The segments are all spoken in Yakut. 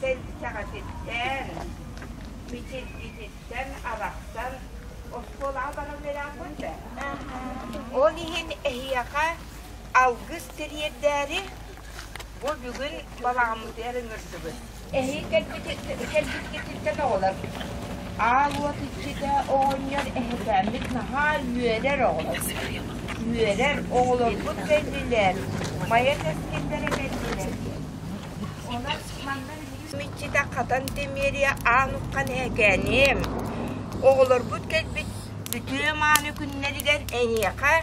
Сэлсэҕэтиттэн, мичилгититтэн арахсан оскуолаҕа баран үөрэхпит да. Ол иһин эһиэхэ алгыс тириэрдээри бу бүгүн балаҕаммытыгар ыҥырдыбыт. Эһиги кэлбиккититтэн оҕолор аал уот иччитэ оҕонньор эһэкээммит наһаа үөрэр оҕолор. Үөрэр оҕолорбут кэллилэр, Майа кэскиллэрэ кэллилэр. Онон манна иччитэ Хатан Тимиэрийэ аан уххан эһэкээним. Оҕолорбут кэлбит үтүө мааны күннэригэр эйиэхэ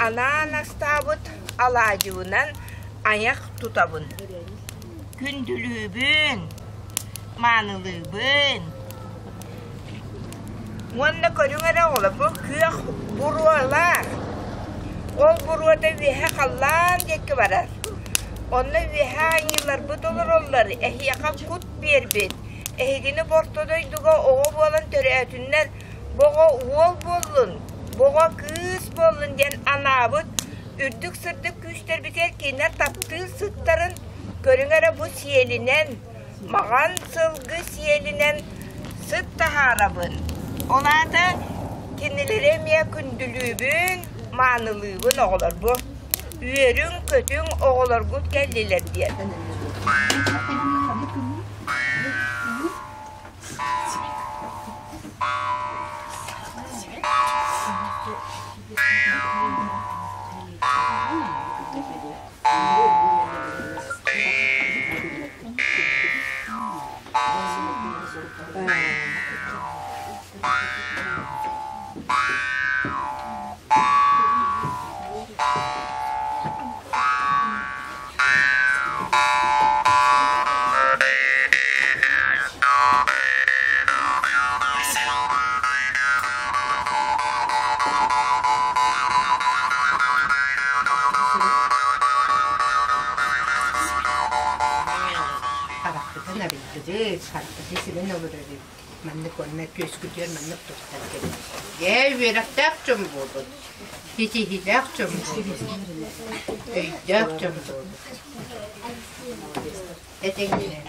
анаан астаабыт алаадьыбынан айах тутабын. Күндүлүүбүн, маанылыыбын. Уонна көрүҥ эрэ оҕолор, бу күөх буруолаах. Ол буруота үөһэ халлаан диэки барар. Онно үөһэ айыыларбыт олороллор, эһиэхэ кут биэрбит. Эһигини бу орто дойдуга оҕо буолан төрөөтүннэр, бу оҕо уол буоллун, бу оҕо кыыс буоллун диэн анаабыт үрдүк сырдык күүстэрбитигэр кинилэр таптыыр сыттарын көрүҥ эрэ бу сиэлинэн, маҕан сылгы сиэлинэн сыт таһаарабын. Ол аата кинилэри эмиэ күндүлүүбүн, маанылыыбын оҕолорбу. Үөрүҥ-көтүҥ оҕолоргут кэллилэр диэн. Харахпытын арыйдыбыт, харахпытын симэн олорор эбит. Маннык уонна күөскүтүгэр маннык туттар кэбит. Дьэ, үөрэхтээх дьон буолбут, ситиһиилээх дьон буолбут, өйдөөх дьон буолбут. Этэҥҥэ.